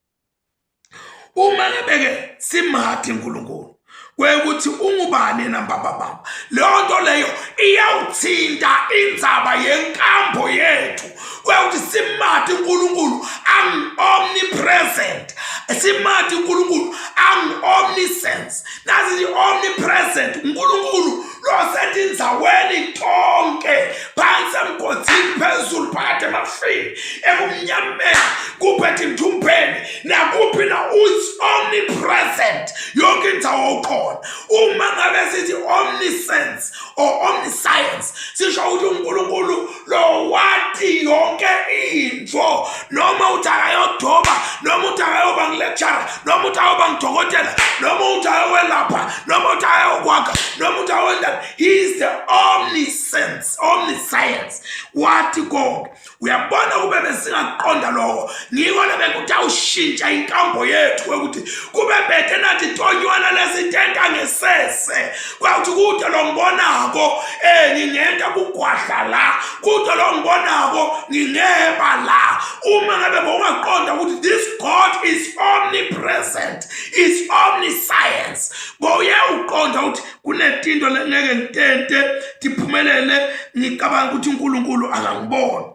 Uma ngabe-ke simathi uNkulunkulu kwekuthi ungubani yena mbambambamba, leyo nto leyo iyawuthinta indzaba yenkambo yethu kwekuthi simathi uNkulunkulu angu-omnipresent, simathi uNkulunkulu angu-omniscience. Nazi omnipresent uNkulunkulu losetindzaweni tonke, phansi emgodini, phezulu, phakathi emafini, ebumnyameni, kuphethe intumbeni. Nakuphi na is omnipresent, yonke indawo ukhona. Uma ngabe sithi omniscience or omniscience, sisho ukuthi uNkulunkulu lo wathi yonke into, noma uthi akayodoba, noma uthi akayoba ngilecturer, noma uthi ayoba ngidokotela, noma uthi ayokwelapha, noma uthi ayokwakha, noma uthi ayokwenzani, he is the omniscience, omniscience, wathi konke. Uyabona, kube besingaqonda lokho, ngiko lebekuthi awushintsha inkambo yethu ukuthi kube bethe nathi tonywana lesitenta ngesese, kwakuthi kude lo ngibonako ngingenta kugwadla la, kude lo ngibonako ngingeba la. Uma ngabe bowungaqonda ukuthi this God is omnipresent, is omniscience, boye uqonda ukuthi kunetinto lengeke ngitente tiphumelele, ngicabanga ukuthi uNkulunkulu akangiboni.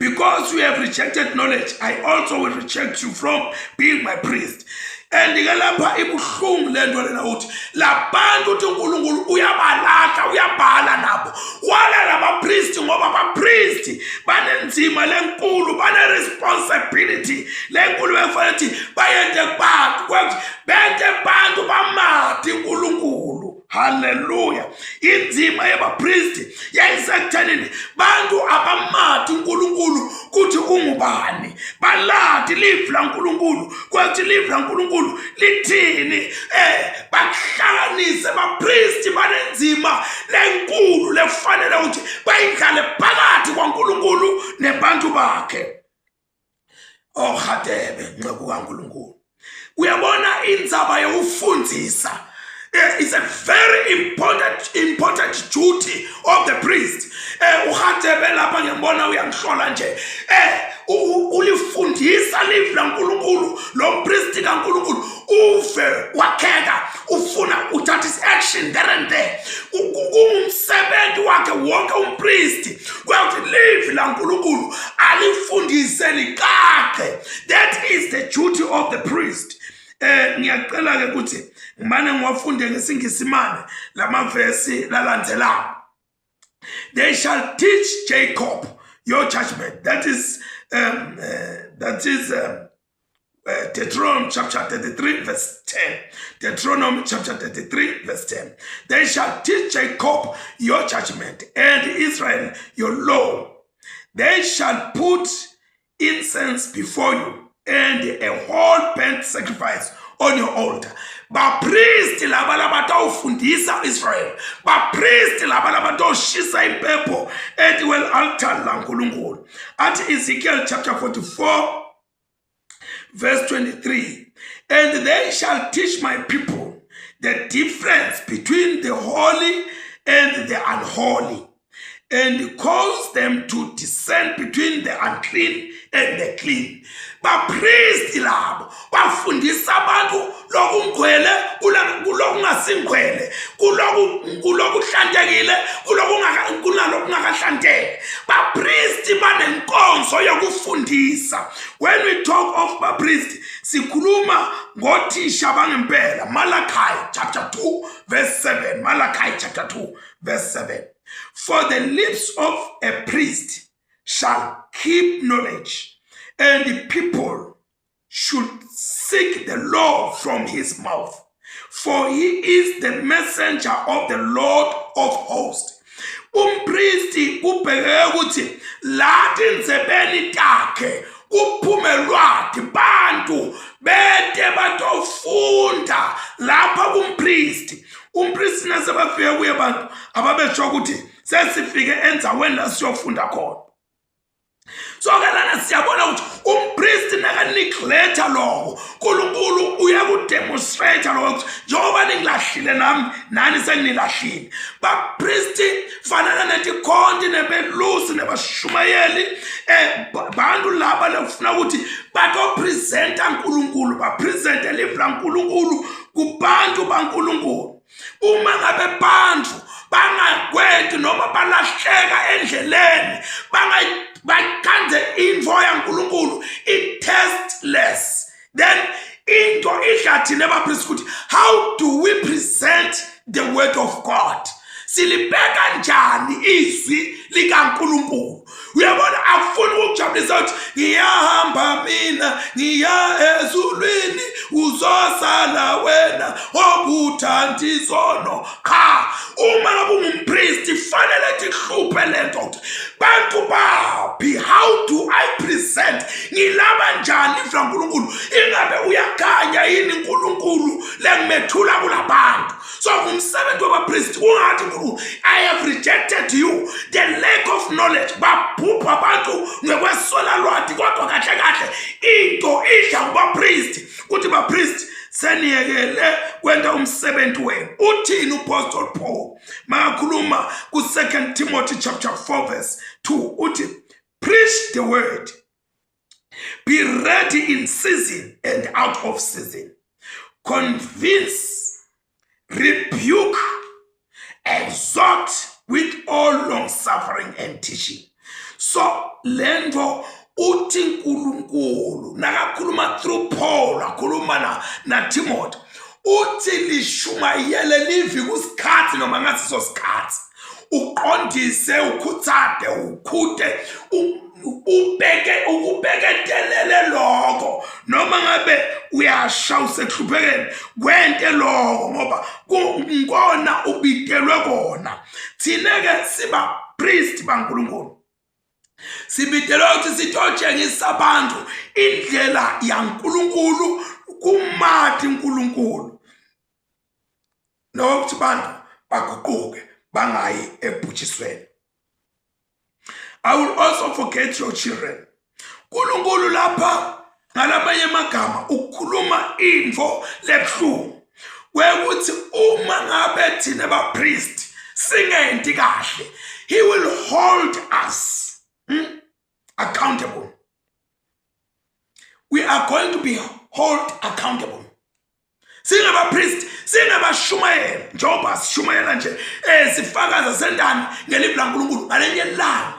Because you have rejected knowledge, I also will reject you from being my priest. And ke lapha ibuhlungu lento lena, uthi labantu uthi uNkulunkulu uyabalahla, uyabhala nabo, wala labapriest, ngoba abapriest banenzima lenkulu, bane-responsibility lenkulu befanele ukuthi bayente kubantu, kwakuthi bente bantu bamati uNkulunkulu. Haleluya! Inzima yabapristi yayisekuthenini bantu abamati uNkulunkulu kuthi ungubani, balati live laNkulunkulu, kwathi live laNkulunkulu lithini, bakuhlanganise. Bapristi banenzima lenkulu lefanele ukuthi bayidlale phakathi kwaNkulunkulu nebantu bakhe. Ohadebe nceku kaNkulunkulu, uyabona indzaba yokufundzisa is a very important duty of the priest. Uhadebe lapha ngiyambona uyangihlola nje, ulifundisa live laNkulunkulu lo priest kaNkulunkulu, uve wakheka ufuna uthatha action there and there. Kungumsebenzi wakhe wonke umpriest kwakuthi live laNkulunkulu alifundise licace. That is the duty of the priest. Ngiyacela ke ukuthi ngimane ngiwafunde ngesingisimane lamavesi lalandelayo. They shall teach Jacob your judgment. That is Deuteronomy chapter 33 verse 10. Deuteronomy chapter 33 verse 10. They shall teach Jacob your judgment and Israel your law. They shall put incense before you and a whole burnt sacrifice on your altar. Bapristi laba labatawufundisa Israel, bapristi laba labatawushisa impepho etikwel altar laNkulunkulu. Athi Ezekiel chapter 44 verse 23, and they shall teach my people the difference between the holy and the unholy, and cause them to discern between the unclean and the clean. Bapristi labo bafundisa abantu lokungcwele kulokungasingcwele, kulokuhlantekile kunalokungakahlanteki. Bapristi banenkonzo yokufundisa. When we talk of bapristi, sikhuluma ngothisha bangempela. Malachi chapter 2 verse 7. Malachi chapter 2 verse 7. For the lips of a priest shall keep knowledge, and the people should seek the law from his mouth, for he is the messenger of the Lord of hosts. Umpristi kubhekeke ukuthi la tindzebeni takhe kuphume lwati, bantu bete batofunda lapha kumpristi. Umpristi nasebafike kuye bantu ababesho ukuthi sesifike endzaweni la siyofunda khona. So ke lana siyabona ukuthi umpristi nakaneglect-a lokho, uNkulunkulu uyakudemonstrate lokho ukuthi njengoba ningilahlile nami, nani senginilahlile. Bapristi fanana netikhonti nebelusi nebashumayeli, bantu laba lekufuna ukuthi batopresenta uNkulunkulu, bapresente live laNkulunkulu kubantu baNkulunkulu. Uma ngabe bantu bangakwenti noma balahleka endleleni, bakhanze info yaNkulunkulu i-tasteless, then into idla thina bapristi ukuthi how do we present the word of God? Silibeka njani izwi likaNkulunkulu? Uyabona, akufuni ukujabulisa ukuthi ngiyahamba mina ngiya ezulwini, uzosala wena obuthanda izono. Cha, uma ngabe ungumpristi fanele tihluphe lento ukuthi bantu baphi, how do I present, ngilaba njani izwi laNkulunkulu? Ingabe uyakhanya yini uNkulunkulu lengimethula kulabantu? So ngumsebenzi wabapristi. Ungathi uNkulunkulu, I have rejected you, the lack of knowledge. Babhubha abantu ngekweswela lwati, kodwa kahle kahle into idla kubapristi kuthi bapristi seniyekele kwenta umsebenzi wenu. Uthini uPostol Paul makakhuluma ku-2 Timothy chapter 4 verse 2? Uthi, preach the word, be ready in season and out of season, convince, rebuke, exhort with all long suffering and teaching. So lento uthi uNkulunkulu nakakhuluma through Paul, akhuluma na Timothy, uthi lishumayele livi kusikhathi noma ngasiso sikhathi, uqondise, ukhuthade, ukhute, ubeke ukubeketelele lokho noma ngabe uyasha usekuhluphekeni, kwente lokho ngoba ngikona ubitelwe kona. Thina-ke siba priest baNkulunkulu, sibitelwe ukuthi sitotshengisa abantu indlela yaNkulunkulu, kumati uNkulunkulu, nokuthi abantu baguquke bangayi ebhujisweni. I will also forget your children. uNkulunkulu lapha ngalamanye amagama ukukhuluma info lebuhlungu kwekuthi uma ngabe thina bapriest singenti kahle, he will hold us accountable. We are going to be hold accountable. Singabapriest, singabashumayela, njengoba sishumayela nje, sifakaza sendani ngelivi laNkulunkulu, ngalenye ilanga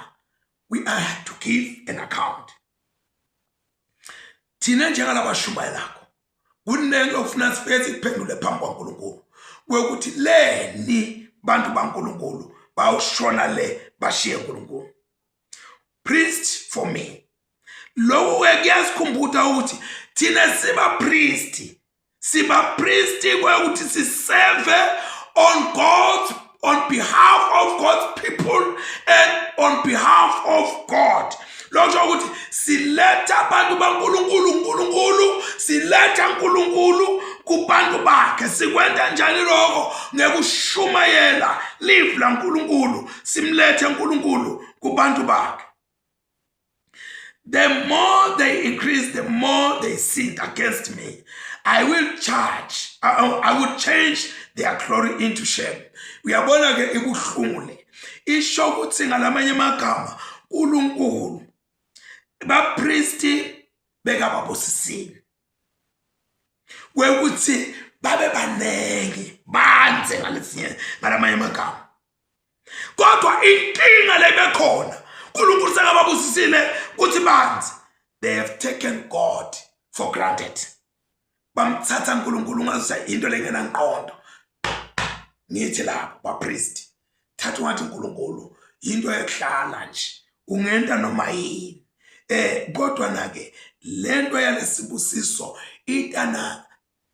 we are to give an account. Thina njengalabashumayelakho kunento okufuna sifike sikuphendule phambi kwaNkulunkulu, kwekuthi leni bantu baNkulunkulu bawushona le bashiye uNkulunkulu. Priest for me, lokhu-ke kuyasikhumbuta ukuthi thina sibapristi, sibapristi kwekuthi siseve on behalf of God's people and on behalf of God. Lokho ukuthi siletha abantu baNkulunkulu, uNkulunkulu, siletha uNkulunkulu kubantu bakhe. Sikwenta njani lokho? Ngekushumayela live laNkulunkulu, simlethe uNkulunkulu kubantu bakhe. The more they increase, the more they sin against me. I will charge, I will change their glory into shame. Uyabona ke, ibuhlungu le. Isho ukuthi ngalamanye amagama uNkulunkulu bapristi bekababusisile kwekuthi babe banengi, banze ngalesinye ngalamanye amagama, kodwa inkinga lebekhona, uNkulunkulu sekababusisile kuthi banzi, they have taken God for granted. Bamthatha uNkulunkulu ngazuthi into lengenanqondo. Ngithi lapho bapriest, thatha ungathi uNkulunkulu into yokuhlala nje, ungenta noma yini, kodwa na ke lento yalesibusiso itana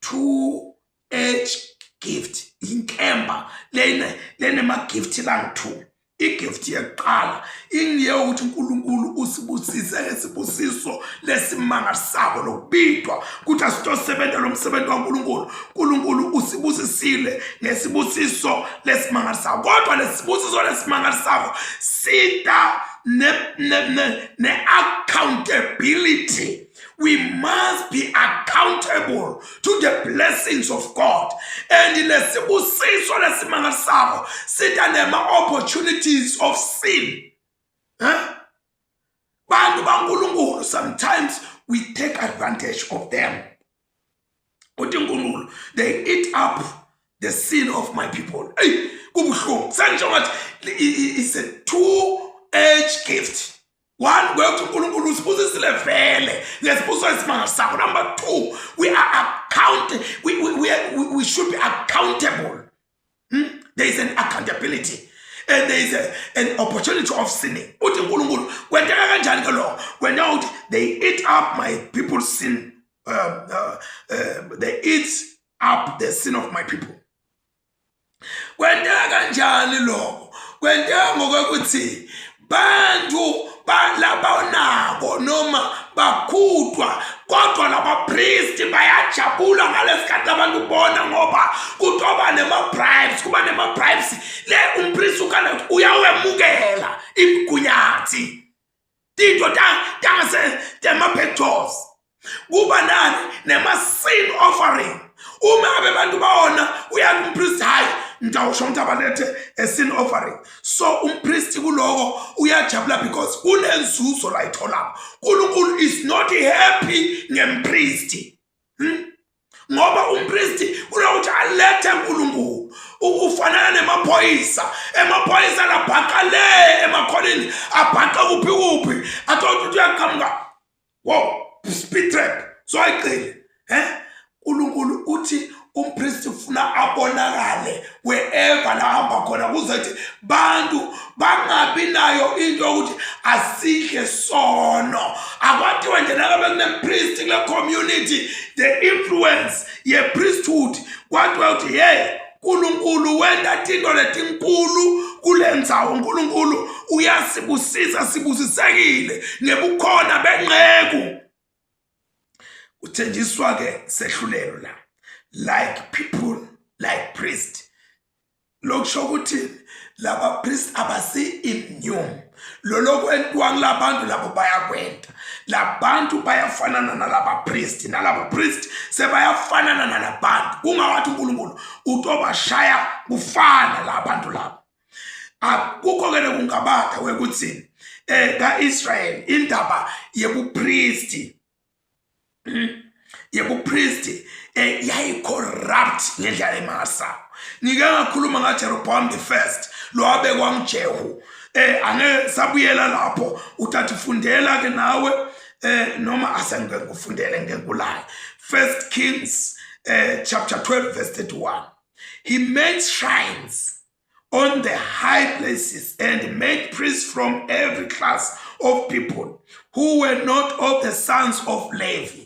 two edge gift, inkemba lene lenema gift lang-2. Igift yokuqala ingiye ukuthi uNkulunkulu usibusise ngesibusiso lesimangalisako lokubidwa ukuthi asitosebenza lo msebenzi waNkulunkulu. uNkulunkulu usibusisile ngesibusiso lesimangalisako, kodwa lesibusiso lesimangalisako sita ne-accountability. We must be accountable to the blessings of God, and lesibusiso lesimangalisako sita nema-opportunities of sin, huh? Bantu baNkulunkulu, sometimes we take advantage of them. Uthi uNkulunkulu, they eat up the sin of my people. Eyi, kubuhlungu. Sengisho ngathi it's a two edge gift. One, kwekuthi uNkulunkulu usibusisile vele ngesibusiso esimangalisako. Number two, we are account we, we, we, we should be accountable. There is an accountability. accountability and there is an opportunity of sinning. Uthi uNkulunkulu kwenteka kanjani ke lokho? Kwenteka ukuthi they eat up my people's sin, they eat up the sin of my people. Kwenteka kanjani lokho? Kwenteka ngokuthi bantu labonako noma bakhutwa, kodwa labapristi bayajabula ngalesikhathi abantu bona, ngoba kutoba nema-bribes, kuba nema-bribes. Le umpristi ukhanda ukuthi uyawemukela imigunyathi, tinto tangase tema-backdoors, kuba nani nema-sin offering. Uma ngabe abantu bawona, uyathi umpristi, "Hayi, ngitawusho ukuthi abalethe a sin offering." So umpristi kuloko uyajabula because kunenzuzo layitholako. Unkulunkulu is not happy ngempristi, Ngoba umpristi kunokuthi alethe uNkulunkulu, ufanana nemaphoyisa, emaphoyisa labhaqa le emakhoneni, abhaqa kuphi kuphi, athola ukuthi uyaqhamuka, wow, speed trap, so ayigcine. uNkulunkulu uthi umpristi ufuna abonakale wherever la hamba khona, kuze kuthi bantu bangabi nayo into yokuthi asidle sono. Akwatiwe nje nakabe kunempristi kule community, the influence ye-priesthood, kwatiwa ukuthi hey, uNkulunkulu wenta tinto letinkulu kule ndzawo, uNkulunkulu uyasibusisa, sibusisekile ngebukhona benceku. Kuthenjiswa ke sehlulelo la, like people, like priest. Lokusho ukuthi laba priest abasi immune, lolo kwentiwa kulabantu labo bayakwenta, labantu bayafanana nalaba priest, nalaba priest sebayafanana nalabantu. Kungawathi uNkulunkulu utobashaya kufana labantu labo. Akukho ke lekungabada wekuthi kaIsrael indaba yebupristi, yebupristi yayi-corrupt ngendlela emasa. Ngike ngakhuluma ngaJeroboam the First, lo wabekwa nguJehu. Angeke sabuyela lapho, uthatha ufundela ke nawe, noma asengike ngikufundele ngekulayo. First Kings chapter 12 verse 31: He made shrines on the high places and made priests from every class of people who were not of the sons of Levi.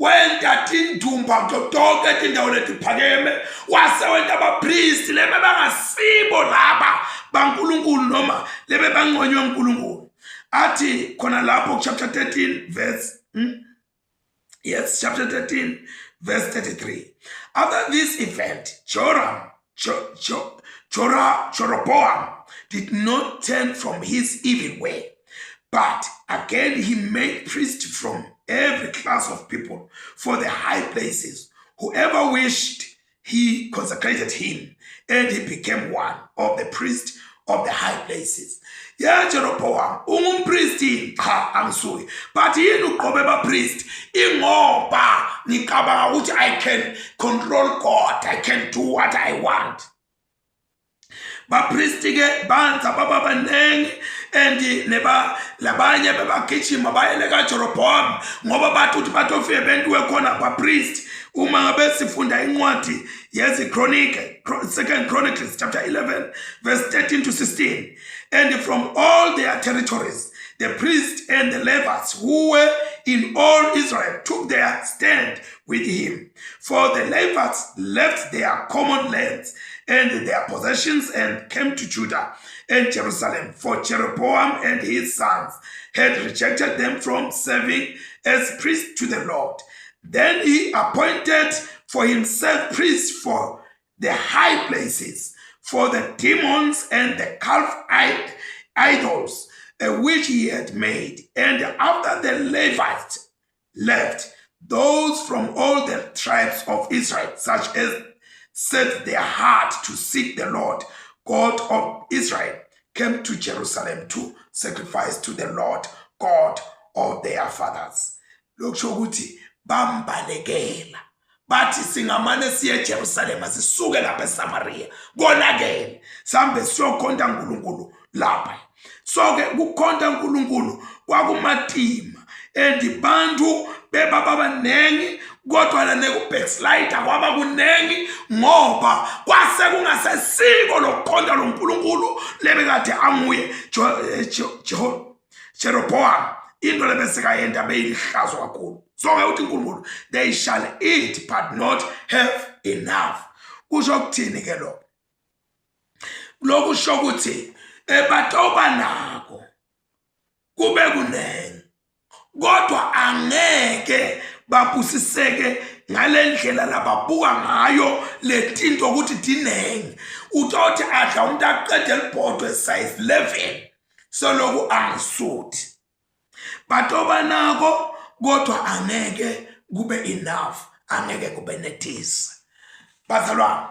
Wenta tindumba kuto tonke tindawo letiphakeme, wase wenta abapristi lebe bangasibo laba baNkulunkulu noma lebe banconywe uNkulunkulu. Athi khona lapho chapter 13 verse, Yes, chapter 13 verse 33: After this event, Joram Jo, Jo, Jora, Jeroboam did not turn from his evil way, but again he made priests from every class of people for the high places. Whoever wished, he consecrated him, and he became one of the priests of the high places. Ya Jeroboam, ungumpristi? Cha, angisuye. But yini uqobe bapriest? Ingoba ngicabanga ukuthi I can control God, I can do what I want. Bapristi ke banza baba baningi, and neba labanye bebagijima bayele kaJeroboam ngoba bathi ukuthi batofike bentiwe khona bapriest. Uma ngabe sifunda incwadi yezichronike, Second Chronicles chapter 11 verse 13 to 16: And from all their territories the priests and the Levites who were in all Israel took their stand with him. For the Levites left their common lands and their possessions and came to Judah and Jerusalem, for Jeroboam and his sons had rejected them from serving as priests to the Lord. Then he appointed for himself priests for the high places, for the demons and the calf idols which he had made. And after the Levites left, those from all the tribes of Israel, such as set their heart to seek the Lord God of Israel, came to Jerusalem to sacrifice to the Lord God of their fathers. Lokusho ukuthi bambalekela, bathi singamane siye eJerusalema, sisuke lapha eSamaria, konakele, sambe siyokhonta uNkulunkulu lapha. So ke kukhonta uNkulunkulu kwakumatima, and bantu beba babanengi. Kodwa nekubackslide kwaba kunengi ngoba kwase kungasesiko lokukhonta loNkulunkulu lebekade anguye eh, Jeroboam. Into lebesekayenta beyilihlazo kakhulu. So ke uthi uNkulunkulu, they shall eat but not have enough. Kusho ukuthini ke lokho? Lokhu kusho ukuthi ebatoba nako kube kunengi, kodwa angeke babusiseke ngalendlela lababuka ngayo letinto ukuthi dinengi. Utothi adla umuntu aqede libhodwe size 11 soloku angisuthi. Batoba nako kodwa angeke kube enough, angeke kube nethisa. Bazalwane,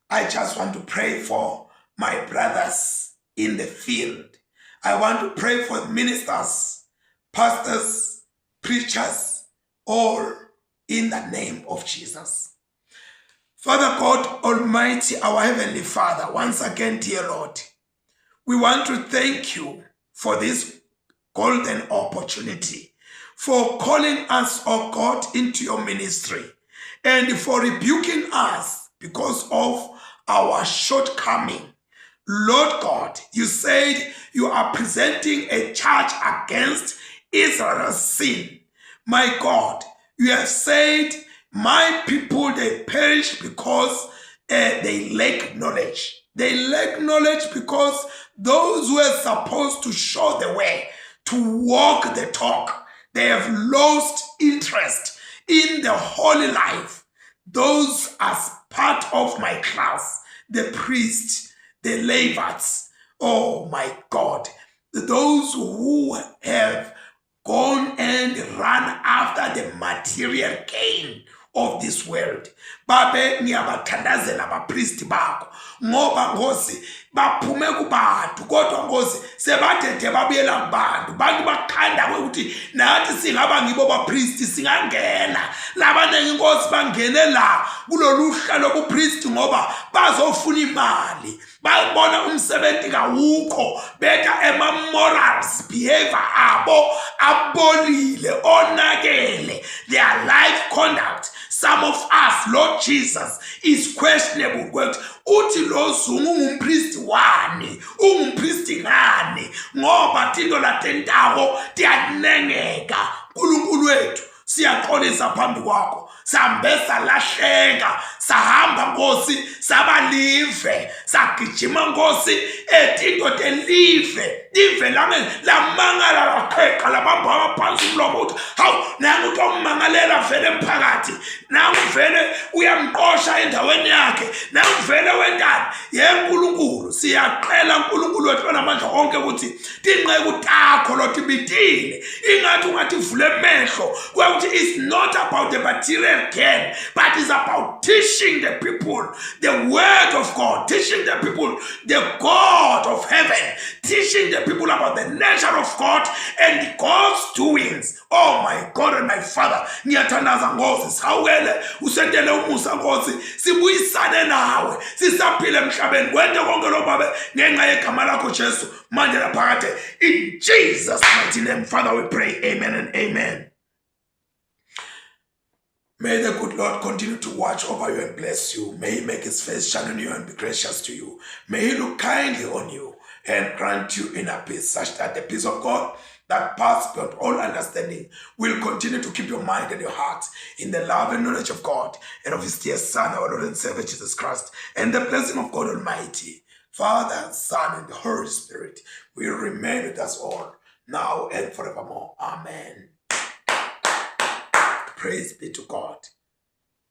I just want to pray for my brothers in the field. I want to pray for ministers, pastors, preachers, all in the name of Jesus. Father God Almighty, our Heavenly Father, once again, dear Lord, we want to thank you for this golden opportunity, for calling us, oh God, into your ministry and for rebuking us because of our shortcoming. Lord God, you said you are presenting a charge against Israel's sin. My God, you have said, my people, they perish because they lack knowledge. They lack knowledge because those who are supposed to show the way, to walk the talk, they have lost interest in the holy life. Those as part of my class, the priests, the Levites, oh my God, those who have gone and run after the material gain of this world. Babe, ngiyabathandazela abapristi bakho ngoba Nkosi baphume kubantu, kodwa Nkosi sebadede babuyela kubantu. Bantu bakhanda ukuthi nathi singaba ngibo bapristi, singangena. Labaningi Nkosi bangene la kulolu hla lobupristi ngoba bazofuna imali. Babona umsebenzi kawukho, beka ema-morals behavior abo abolile, onakele, their life conduct. Some of us, Lord Jesus, is questionable ukuthi uthi lo zungu ungumpristi wani, ungumpristi ngani, ngoba tinto latentako tiyanengeka. Nkulunkulu wethu, siyaxolisa phambi kwakho. Sambe salahleka, sahamba Nkosi, saba live, sagijima Nkosi etinto telive. Live lami lamangala, laqheqa, labamba abaphansi umlomo ukuthi hawu, nangu utomangalela vele emphakathi, nangu vele uyamqosha endaweni yakhe, nangu vele wentani yeNkulunkulu. Siyaqela uNkulunkulu wethu onamandla onke ukuthi tinceku takho lotibitile ingathi ungathi vule emehlo ukuthi it's not about the material gain, but it's about teaching the people the word of God, teaching the people the God of heaven, teaching the people about the nature of God and God's doings. Oh my God and my Father, ngiyathandaza Nkosi, sihawukele, usentele umusa Nkosi, sibuyisane nawe sisaphila emhlabeni. Kwente konke lo Babe ngenxa yegama lakho Jesu, manje naphakade. In Jesus mighty name, Father, we pray. Amen and amen. May the good Lord continue to watch over you and bless you. May he make his face shine on you and be gracious to you. May he look kindly on you and grant you inner peace, such that the peace of God that passes beyond all understanding will continue to keep your mind and your heart in the love and knowledge of God and of his dear Son, our Lord and Savior, Jesus Christ. And the blessing of God Almighty, Father, Son, and the Holy Spirit will remain with us all, now and forevermore. Amen. Praise be to God.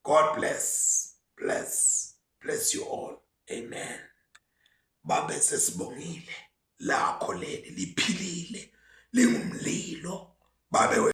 God bless, bless, bless you all. Amen. Babe, sesibongile lakho leli liphilile lingumlilo babe.